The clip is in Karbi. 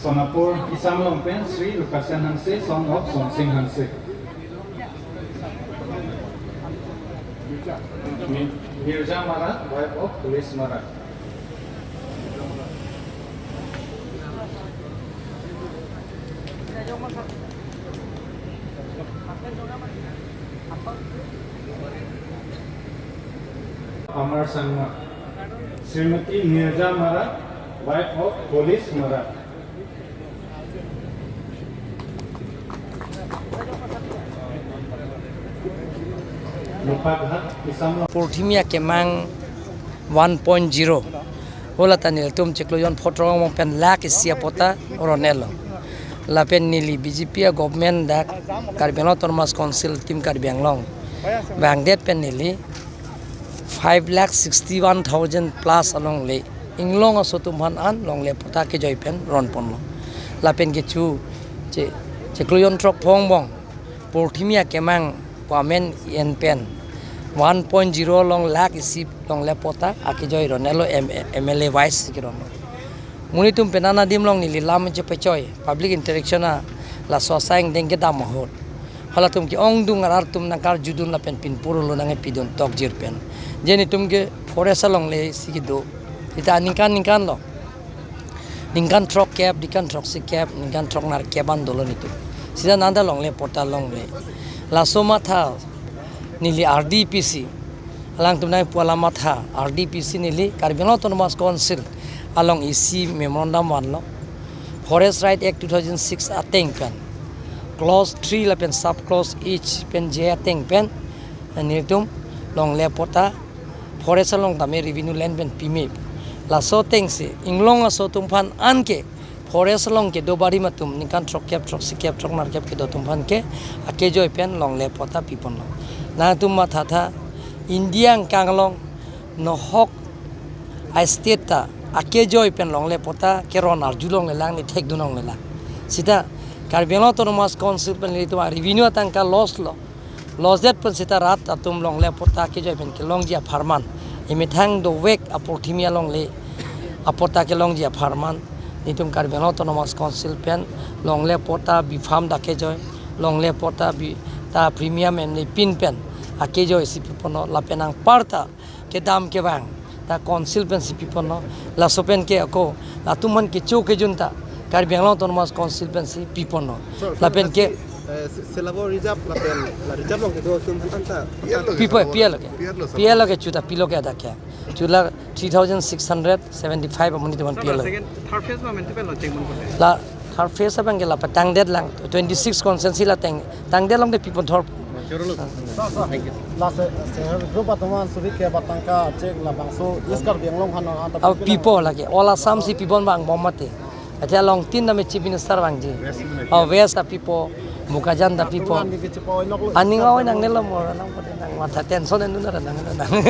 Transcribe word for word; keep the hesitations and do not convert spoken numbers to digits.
Sonapur Kisam along pen Sri Lukasen Hanse, son of Sonsing Hanse. Mi-, Mirja Marak, wife of Police Marak. Amar Sangma. Srimati Mirja Marak, wife of Police Marak. Lopaghat Kisam along. Purthimi akemang one point zero. Hala ta nelitum chiklo jon pho throk angbong pen lakh isi apatta ronlo. Lapen neli B J P a government dak Karbi Anglong Autonomous Council, Team Karbi Anglong vangdet pen neli five lakh sixty-one thousand plus alongle inglong aso atum aphan an longle patta kejoi pen ronponlo. Lapen kecho che, chiklo jon throk pho angbong purthimi akemang pamen en pen one point zero along lakh isi longle patta akejoi ronlo, M-, M L A wise keronlo. Monit atum pen an adim along neli lam chepachoi, public interaction a laso asai angdeng kedam ahut. Halatum ke-ongdung arat atum nangkarjudun lapen pinpur lo nangkepidun tokjir pen. Je netum ke forest alongle isi kedo. Sita ningkan ningkan lo. Ningkan throkkep, ningkan throksi kep, ningkan throk nerkep an dolo netum. Sita nangta longle patta longle. Laso matha neli R D P C alangtum nangpu alam matha, R D P C neli Karbi Anglong Autonomous Council along isi memorandum vanlo. Forest Right Act two thousand six ateng pen, clause three lapen sub clause H pen J ateng pen, netum longle patta forest along tame revenue land pen pime. Laso atengsi inglong aso atum aphan anke forest along kedo barim atum ningkan throkkep, throksi kep, throk nerkep kedo atum aphan ke akejoi pen longle patta piponlo. Nangtum mathatha, India angkang along nohok a state ta akejoi pen longle patta keron arjulonglelang, nithekdunlonglelang. Sita Karbi Anglong Autonomous Council pen nelitum a revenue atangka loss lo. Loss det pen sita rat atum longle patta kejoi pen kelongji apharman, emethang dovek apurthimi alongle apatta kelongji apharman, netum Karbi Anglong Autonomous Council pen longle patta biphan ta kejoi, longle patta bi ta premium emne pin pen akejoi si piponlo, lapen anparta kedam kevang ta council pensi piponlo. Laso pen ke ako latum aphan kecho kejun ta Karbi Anglong Autonomous Council pensi piponlo. Sir, sir, lapen ke, eh, si-, silabo reserve lapen la reserve along kedo atum aphan ta pipo, pielo ke. Pielo, sir. Pielo ke, chuta pilo ke adak ke. Chula three thousand six hundred seventy-five amonit atum aphan pielo. Second, third phase ma menti pen launching mon kote. La third phase abang ke la patangdetlang, twenty-six constituency la teng, tangdetlong te pipon thor. Sir, sir. Thank you. La se, se, group atum an suri ke batangka check labangso East Karbi Anglong han han ta. Aw, pipo lagi. All Assam si pipon vangbom mati. Athe along tin name Chief Minister vangji. West si mane. Aw, West ta pipo, Bokajan ta pipo. Atum an ni ke chepo inok lo. Aning East Karbi aw Anglong nangnelo mor nang pati nang matha tension endun nang nang.